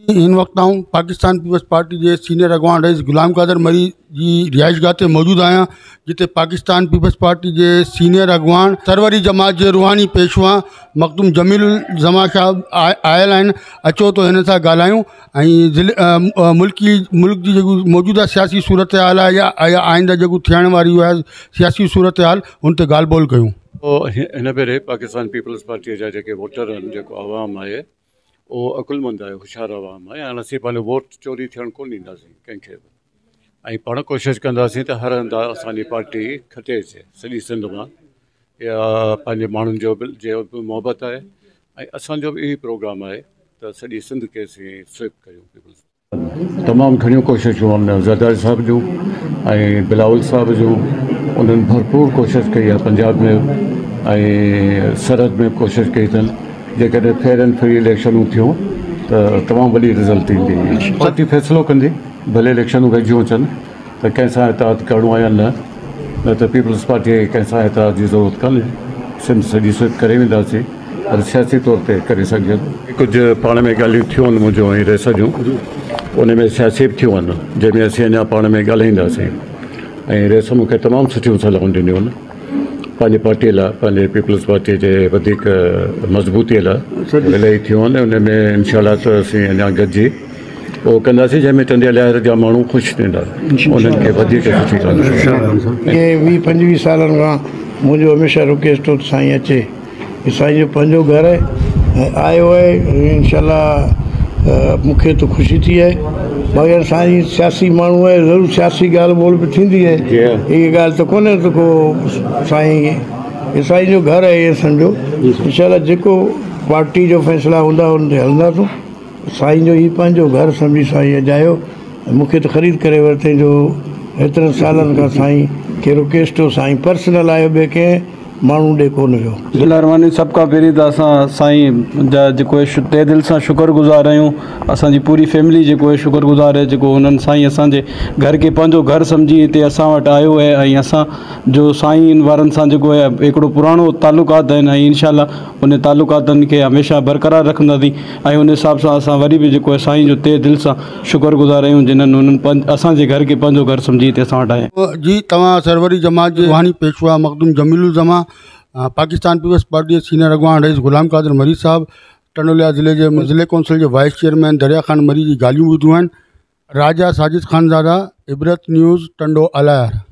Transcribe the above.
هن وقت آئون پاڪستان پيپلز پارٽي جي سينيئر اڳواڻ رئيس غلام قادر مري جي رهائش گاهه تي موجود آهيان جتي پاڪستان پيپلز پارٽي جي سينيئر اڳواڻ سروري جماعت جي روحاني پيشوا مخدوم جميل الزمان صاحب آيل آهن اچو ته هن سان ڳالهايون ۽ ضلعي ملڪي ملڪ جي جيڪو موجوده سياسي صورتحال آهي يا آئنده جيڪو ٿيڻ واري آهي سياسي صورتحال ان تي ڳالهه ٻولهه ڪيون. هن ڀيري پاڪستان پيپلز پارٽي جا جيڪي ووٽر آهن جيڪو عوام آهي اهو عقلمند آهي هوشيار عوام آهي هاڻ اسين پنهنجو ووٽ چوري ٿيڻ ڪونه ڏينداسين ڪنهن کي به ۽ پاڻ ڪوشش ڪنداسين ته هر هنڌ اسانجي پارٽي کٽي اچي سڄي سنڌ مان اها پنهنجي ماڻهن جو به جو به محبت آهي ۽ اسانجو به اهو پروگرام آهي ته سڄي سنڌ کي اسين سوئپ ڪريون پيپلز تمام گهڻيون ڪوششون آهن زرداري صاحب جون ۽ بلاول صاحب جون انهن ڀرپور ڪوشش ڪئي آهي پنجاب ۾ ۽ سرحد ۾ به ڪوشش ڪئي اٿن جيڪڏهن فيئر اينڊ فري اليڪشنون ٿيون ته تمام وڏي رزلٽ ايندي پارٽي فيصلو ڪندي ڀلي اليڪشنون ويجهيون اچن ته ڪنهن سان اتحاد ڪرڻو آهي يا نه نه ته پيپلز پارٽي کي ڪنهن سان اتحاد جي ضرورت ڪانهي سنڌ سڄي سوئپ ڪري وينداسين پر سياسي طور تي ڪري سگهجي ٿو. ڪجهه پاڻ ۾ ڳالهيون ٿيون آهن منهنجون ۽ رئيس جون ان ۾ سياسي به ٿيون آهن جنهن ۾ اسين اڃا پاڻ ۾ ڳالهائينداسين ۽ رئيس مون کي تمام سٺيون صلاحون ڏنيون آهن پنهنجي پارٽي لاء پنهنجي پيپلز پارٽي جي وڌيڪ مضبوطي لاء الاهي ٿيون آهن ان ۾ انشاء الله ته اسين اڃا گڏجي اهو ڪنداسين جنهن ۾ ٽنڊي الهيار جا ماڻهو خوش ٿيندا انهن کي وڌيڪ سٺي ڳالهه. ويهه پنجويهه سالن کان منهنجو هميشه رڪويسٽ هو ته سائين اچي هي سائين جو پنهنجو گهر آهي ۽ آيو آهي انشاء الله مون کي ته خوشي ٿي آهي باقي هاڻي سائين سياسي ماڻهو آهي ضرور سياسي ڳالهه ٻولهه به ٿيندي آهي اها ڳالهه ته ڪونهي ته ڪو سائين هي سائين جو گهر آهي ائين سمجهو انشاء الله جيڪو پارٽي جو فيصلا هوندا ان تي هلنداسون سائين جو هي پنهنجو گهر سمجهي سائين اجايو ۽ مون کي ته خريد ڪري ورتائين جو هيترن سالن کان سائين کي رڪويسٽ هو سائين پرسنل آيو ٻئي ڪنهن ماڻهو ڏي ڪونه ويو. بسم الله الرحمن الرحيم سڀ کان پهرين ته اسان سائين جا جيڪو آهي تهه دل سان شڪر گذار آهيون اسان جي پوري فيملي جيڪو آهي شڪر گذار آهي جيڪو هنن سائين اسان جي گهر کي پنهنجو گهر سمجهي هتي اسان وٽ آيو آهي ۽ اسان جو سائين وارن سان جيڪو آهي هڪڙو پراڻو تعلقات آهن ۽ انشاء الله ان تعلقاتن کي هميشه برقرار رکنداسين ۽ ان حساب سان اسان وري به جيڪو آهي سائين جو تهه دل سان شڪر گذار آهيون جنھن انهن اسان جي گهر کي پنهنجو گهر سمجهي هتي اسان وٽ آيا. جي توهان سروري جماعت جي روحاني پيشوا مخدوم جميل الزمان، پاڪستان پيپلز پارٽي جي سينئر اڳواڻ رئيس غلام قادر مري صاحب، ٽنڊو الهيار ضلعي جي ضلعي ڪونسل جي وائيس چيئرمين دريا خان مري جي ڳالهيون ٻڌيون آهن. راجا ساجد خانزاده، عبرت نيوز، ٽنڊو الهيار.